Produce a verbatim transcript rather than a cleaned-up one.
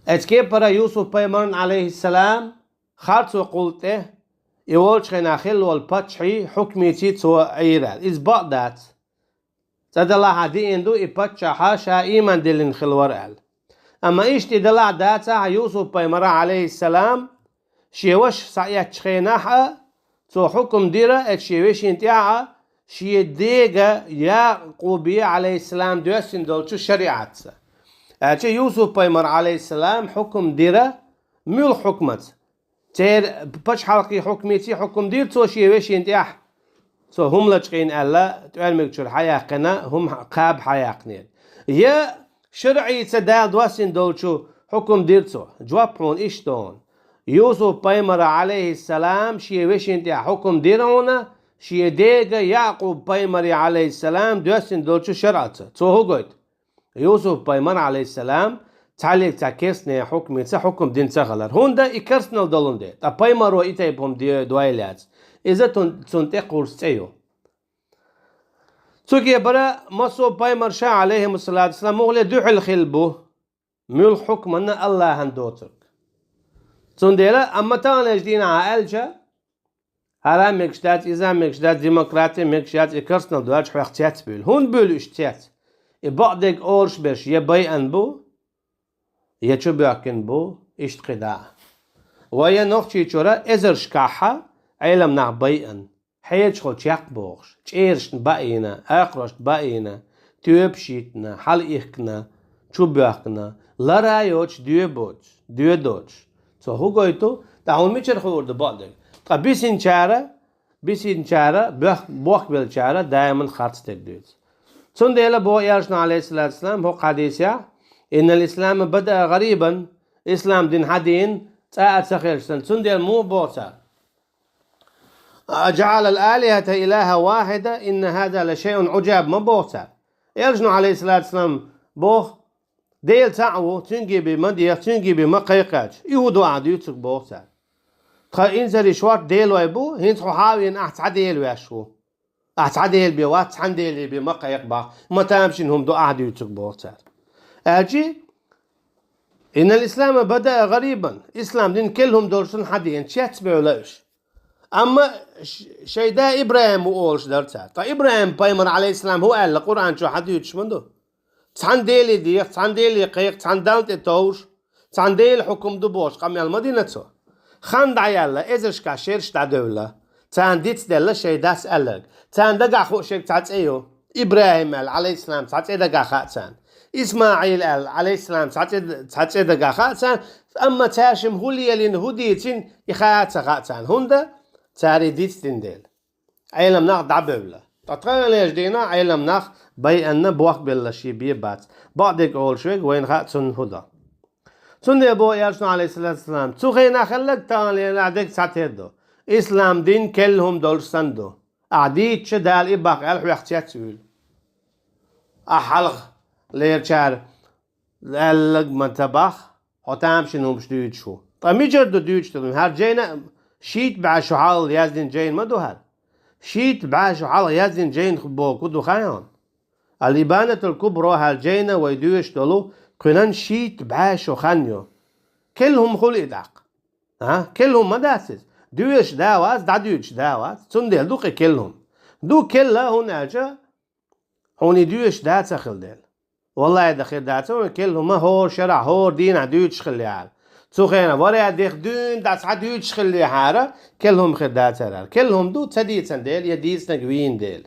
Эцу кепара Юсуп-пайхамарна, Ӏалайхиссалам, харцо кхуллу тӀе, и волчу хенахь хилла волу паччахьий хьукмийций цо Ӏийра аьлла. Иза бакъ дац. Цкъа делахь а диъна ду и паччахьа ша ийман диллина хилла вара аьлла. Амма иштта и делахь дацахь а, Юсуп-пайхамара, Ӏалайхиссалам, шен ваша схьаэцчу хенахь а, цо хьукам дира эцу шен вешин тӀехь а, шен дега Якъубе, Ӏалайхиссалам, доьссина долчу шариӀатца. Аьлча Юсуп-пайхамар, Ӏалайхиссалам, хьукам дира муьлха хьукмаца? Церан пачхьалкхийн хьукмийций хьукам дира цо шен вешин тӀехь, цо хӀума лачкъийна аьлла, тӀоьрмиг чуьра хьаяьккхина, хӀума кхаба хьаяьккхинера. Я шарӀица Дала доссина долчу хьукам дира цо? Жоп хьуна иштта ду хьуна. Юсуп-пайхамара, Ӏалайхиссалам, шен вешин тӀехь хьукам дира хьуна, шен дега Якъуб-пайхамаре, Ӏалайхиссалам, доьссина долчу шарӀаца. Цо хӀун гойту? Юсуп-пайхамар, Ӏалайхиссалам, цхьаьллиг цхьа керстанийн хьукмийца хьукам дина ца хилар. ХӀунда и керстанал долун де, ткъа пайхамаро и тайпа хӀума де дойла яц. Иза тун-, цунна тӀекхурс цӀе ю. Цу кепара массо а пайхамарша, Ӏалайхимуссалату вассалам, муххале дуьхьал хилла бу муьлха хьукманна Аллахьан доцург. Цундела, амма таханлерчу дийнахь аьлча, хӀара мегаш дац, иза мегаш дац, демократи мегаш яц, и керстанал доьлча хьох цец буьйлу. ХӀунда буьйлу уьш цец? И бакъдерг олуш берш я байъан бу, я чубоьхкина бу, иштта кхидӀа а. Вайн Нохчийчуьра эзаршкахь Ӏелам нах байъан, хьерчахула чекхбохуш, чӀерашна баийна, акхарошна баийна, тоьпаш йитина, хьалаихкина, чубоьхкина, лара йоцуш, доь боцуш, доь доцуш. Цо хӀун гойту? ТӀаккха хьуна мичара хуур ду бакъдерг? Ткъа бисинчара, бисинчара, бох-, бохкабеллачара даиман харц дерг дуьйцу. Цундела боху элчано, Ӏалайхиссалату вассалам, хӀокху хьадисехь: «Иннал ислама бадаа гӀарибан», ислам дин хьадийна цкъа а ца хилча санна. Цундела муха боху цара: «Аджаъалал алихата илаха вахида, инна хаза ла шайъун Ӏуджаб», ма боху цара. Элчано, Ӏалайхиссалату вассалам, боху: «Дела цхьаъ ву, цуьнга бен ма деха, цуьнга бен ма кхайкха», аьлча, и хӀун ду ахь дуьйцург, боху цара. Тхан инзаре шорта делой бу, хӀинца хьо хьа а вийна, ахь цхьа дела веш ву. Ахь цхьа дела бен вац, цхьана деле бен ма кхайкха боху, ма тамашийна хӀума ду ахь дуьйцург, боху цара. Аьлча, «Иннал ислама бадаа гӀарибан», ислам дин керла хӀума долуш санна хьадеана, цецбевлла уьш. Амма ш-, шайн да ИбрахӀим ву олуш дара цара. Ткъа ИбрахӀим-пайхамар, Ӏалайхиссалам, хӀун аьлла, Къуръан чохь хьадуьйцуш ма ду? «Цхьана деле деха, цхьана деле кхайкха, цхьана Далла тӀе товжа, цхьана Делан хьукам ду», бохуш къамел ма дина цо. Хан дӀаяьлла, эзаршкахь шераш дӀадевлла, царна дицделла шайн дас аьлларг. Царна дагахь хууш ерг цхьа цӀе ю. ИбрахӀим аьлла, Ӏалайхиссалам, цхьа цӀе дагахь хаьа царна. ИсмаӀил аьлла, Ӏалайхиссалам, цхьа цӀе, цхьа цӀе дагахь хаьа царна, амма цаьршимма хӀун лелийна, хӀун дийцина, и хаа ца хаьа царна. ХӀунда? Цара и дицдина дела. Ӏелам нах дӀабевлла. Ткъа таханлерчу дийнахь Ӏелам нах байъанна бохкабелла шен бен бац. Бакъдерг олуш верг вайна хаьа цунна хӀун до. Цундела боху элчано, Ӏалайхиссалату вассалам, цу хенахь хилларг таханлерахь дерг цхьатерра ду. Ислам дин керла хӀума долуш санна ду. Ахь дийцича, Дала и баккха аьлла, хьох цец вуьйлу. Ахь хьалха лерачара аьлларг ма ца боху, хьо тамашийна хӀумаш дуьйцуш ву. Ткъа мичара ду дуьйцуш долу? ХӀара жайна шийтта бӀе шо хьалха яздина жайна ма ду хӀара? Шийтта бӀе шо хьалха яздина жайна бохург хӀун ду хаьий хьуна? Ал-Ибанатул Кубра хӀара жайна вай доьшуш долу, кхуьнан шийтта бӀе шо хан ю. Керла хӀума хуьлу и тӀаккха? А? Керла хӀума ма дац иза? Доьшуш да вац, дӀадуьйцуш да вац. Цундела ду кхин керла хӀума. Ду керла, хӀунда аьлча хьуна и доьшуш да ца хилла дела. Валлай, дан хир дац вайн керла хӀума хӀора шарахь, хӀора дийнахь дуьйцуш хиллехьара. Цу хенахь варе дех дуьйна дӀа цхьа дуьйцуш хиллехьара, керла хӀума хир дацара. Керла хӀума ду ца дийцина дела, я дийцинарг вийна дела.